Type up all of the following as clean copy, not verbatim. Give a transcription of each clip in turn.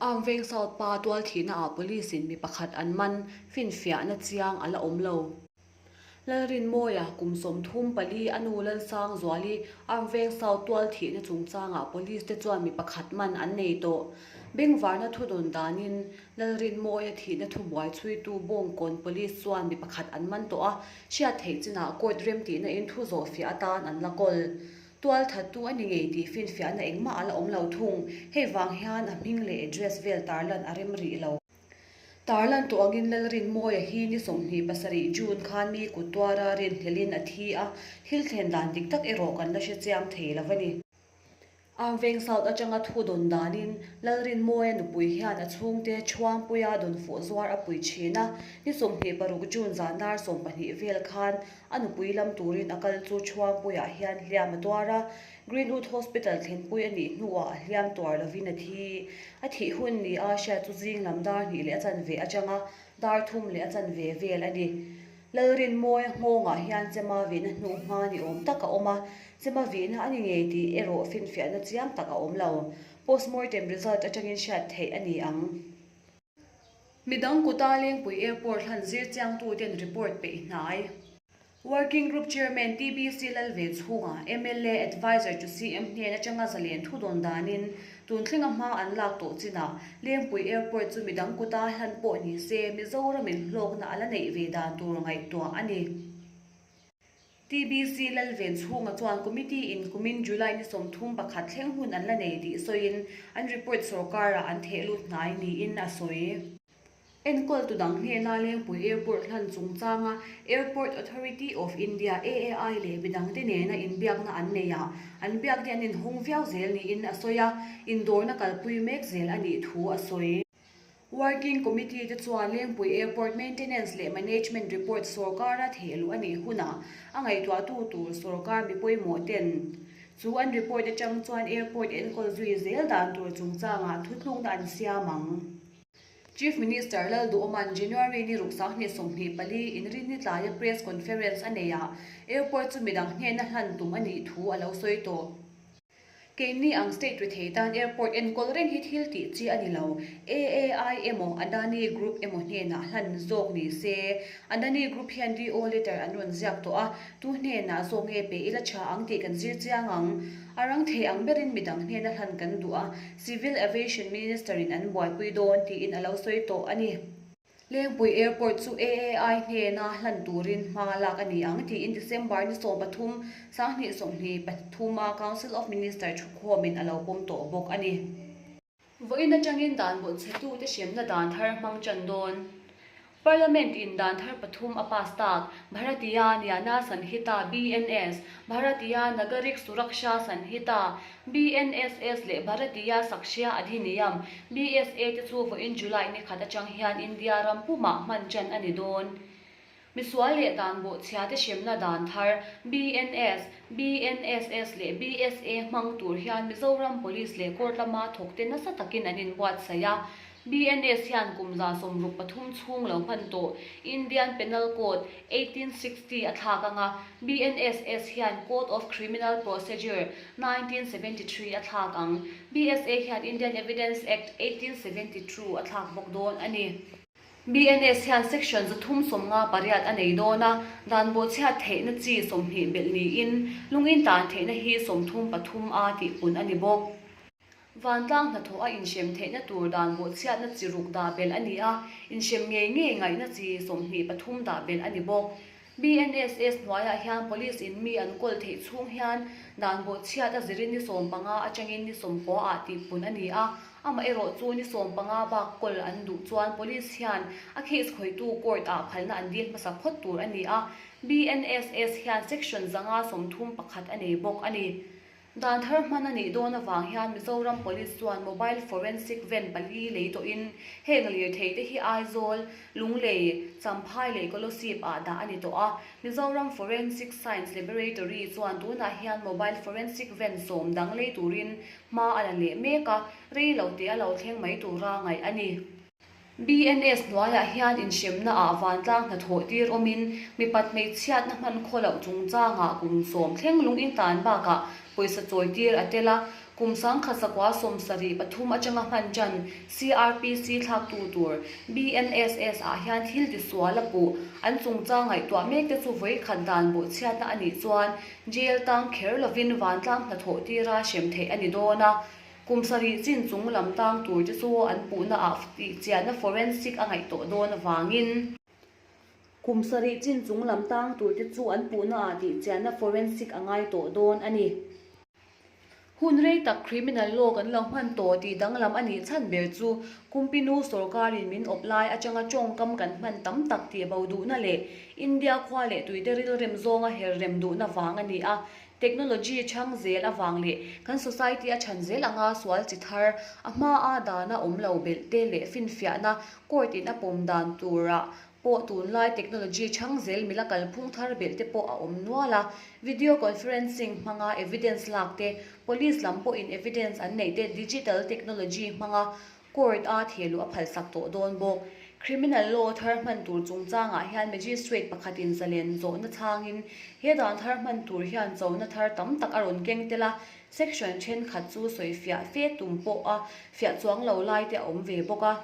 Arm Veng South pa tualthihna ah Police in mi pakhat an man, finfiahna chiang a la awm lo. Lalrinmawia, kum 34 a nu Lalsangzuali, Arm Veng South tualthihna chungchangah Police te chuan mi pakhat man an nei tawh. Bengvarna thudawn danin Lalrinmawia thihna thubuai chhuitu Bawngkawn Police chuan mi pakhat an man tawh a, hriat theih chinah court remtihna in thu zawhfiah atan an la kawl. Tualthattu a ni ngei tih finfiahna engmah a la awm lo thung. Hei vang hian a hming leh address vel tarlan a rem rih lo. Tarlan tawh angin Lalrinmawia hi ni 27 June khan mi kut tuara rinhlelhin a thi a, thil thlen dan dik tak erawh kan la hrechiang thei lo a ni. Armveng South atanga thu dawn danin Lalrinmawia nupui hian a chhungte Chhuangpuia dawnfuh zuar a pui thin a, ni 26 June zan dar 12 vel khan a nupui lam turin a kal chu Chhuangpuiah hian hliam a tuar a, Greenwood Hospital thlenpui a nih hnuah a hliam tuar lovin a thi. A thih hun ni a hriat chu zing lam dar hnih leh a chanve atanga dar thum leh a chanve vel a ni. Lalrinmawia nghawngah hian chema vihna hnuh hma ni awm tak a awm a, chema vihna a ni ngei tih erawh finfiahna chiang tak a awm lo. Postmortem result atangin hriat theih a ni ang. Midang kuta Lengpui Airport hlan zir chiangtuten report peih hnai. Working Group Chairman TBC Lalvenchhunga, mla Adviser to CM hnen atanga zalen thu dawn danin tun thlenga hma an lak tawh chinah Lengpui Airport chu midang kuta hlan pawh ni se Mizoramin hlawkna a la neih ve dan tur ngaihtuah a ni. TBC Lalvenchhunga chuan Committee in kumin July ni 31 thleng hun an la nei tih sawiin an report sorkarah an theh lut hnai niin a sawi. Enkawltu dang hnena Lengpui Airport hlan chungchanga Airport Authority of India, AAI, leh midangte nena inbiakna an nei a, an biakte an inhawng viau zel niin a sawi a, indawrna kalpui mek zel a nih thu a sawi. Working Committee te chuan Lengpui Airport Maintenance leh Management Report sorkara thehluh a nih hunah a ngaihtuahtu tur sorkar mi pawimawh ten chu an report atang chuan airport enkawl zui zel dan tur chungchangah thutlukna an siam ang. Chief Minister Lalduhawma'n January ni ruk 2024 inrinni tlaia press conference a nei ah airport chu midang hnena hlan tum a nih thu a lo sawi tawh. Keini ang state rethei tan airport enkawl reng hi thil tih chi a ni lo. AAI emaw Adani Group emaw hnenah hlan zawk ni se. Adani Group hian DO letter an rawn ziak tawh a, tu hnenah zawk nge pe ila tha ang tih kan zir chiang ang. A rang thei ang berin midang hnena hlan kan duh a, Civil Aviation Minister in an buaipui dawn tiin a lo sawi tawh a ni. Lengpui Airport chu AAI hnena hlan turin hma lak a ni ang tiin December ni 13, 2023 a Council of Minister thukhawmin a lo pawm tawh bawk a ni. Vawiin atangin dan bawhchhetute hremna dan thar hmang tan dawn. Parliament in dan thar pathum a pass tak, Bharatiya Nyana Sanhita, BNS, Bharatiya Nagarik Suraksha Sanhita, BNSS, leh Bharatiya Sakshya Adhiniyam, BSA, te chu vawiin July ni khat atang hian India ram pumah hman tan a ni dawn. Misual leh dan bawhchhia te hremna dan thar, BNS, BNSS leh BSA hmang tur hian Mizoram Police leh Court lama thawkte nasa takin an inbuatsaih a. BNS hian kum 63 chhung lo hman tawh Indian Penal Code, 1860 a thlak ang a, BNSS hian Code of Criminal Procedure, 1973 a thlak ang. BSA hian Indian Evidence Act, 1872 a thlak bawk dawn a ni. BNS hian Section 358 a nei dawn a, dan bawhchhiat theihna chi 20 belh niin lungin tan theihna hi 33 a tihpun a ni bawk. Vantlang hnathawh a inhrem theihna tur dan bawhchhiatna chi ruk dah belh a ni a, inhrem ngei ngei ngaihna chi 23 dah belh a ni bawk. BNSS hnuaiah hian Police in mi an kawl theih chhung hian dan bawhchhiat a zirin ni 15 atangin ni 19 ah tihpun a ni a, amaherawhchu ni 15 bak kawl an duh chuan Police hian a case khawihtu court ah phalna an dil hmasa phawt tur a ni a, BNSS hian Section 131 a nei bawk a ni. Dan thar hman a nih dawn avang hian Mizoram Police chuan Mobile Forensic Van pali lei tawhin heng lirthei te hi Aizawl, Lunglei, Champhai leh Kolosip ah dah a ni tawh a. Mizoram Forensic Science Laboratory chuan tunah hian Mobile Forensic Van sawm dang lei turin hma a la leh mek a, rei lo te a lo thleng mai tura ngaih a ni. BNS hnuaiah hian inhremna ah vantlang hnathawh tir awmin mipat hmeichhiatna hman khaw loh chungchangah kum sawm thleng lung intan bakah pawisa chawi tir a tel a. Kum 1973 atanga hman ṭan CrPC thlaktu tur BNSS ah hian thil tisual a puh. An chungchang ngaihtuah mek te chu vawikhat dan bawhchhiatna a nih chuan jail tang kher lovin vantlang hnathawh tira hrem theih a ni dawn a. Kum sarih chin chung lam tang tur te chu an puhna ah tihchiahna forensic a ngaih tawh dawn avangin. Kum sarih chin chung lam tang tur te chu an puhna ah tihchiahna forensic a ngai tawh dawn a ni. Hun rei tak criminal law kan lo hman tawh tih danglam a nih chhan ber chu Kumpinu sorkarin min awp lai atanga tawngkam kan hman tam tak tih bo duhna leh India khua leh tuite rilrem zawnga her rem duhna vang a ni a. Technology chhang zel avang leh kan society a chhan zel anga sual chi thar a hmaa dana awm lo belh te leh finfiahna court in a pawm dan turah pawh tunlai technology chhang zel mila kalphung thar belh te pawh a awm nual a, video conferencing hmanga evidence lak te, police lam pawhin evidence an neih te digital technology hmanga court a thehluh a phalsak tawh dawn bawk. Criminal law thar hman tur chungchangah hian magistrate pakhatin zalen zawhna chhangin he dan thar hman tur hian chona thar tam tak a rawn keng tel a, section thenkhat chu sawifiah fe tum pawh a fiah chuang lo lai te a awm ve bawk a.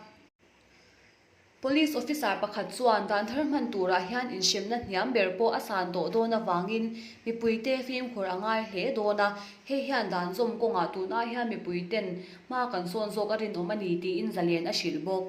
Police officer pakhat chuan dan thar hman turah hian inhremna hniam ber pawh a san tawh dawn avangin mipuite fimkhur a ngai hle dawn a, hei hian dan zawm kawngah tun ai hian mipuiten hma kan sawn zawk a rinawm a ni tiin zalen a hrilh bawk.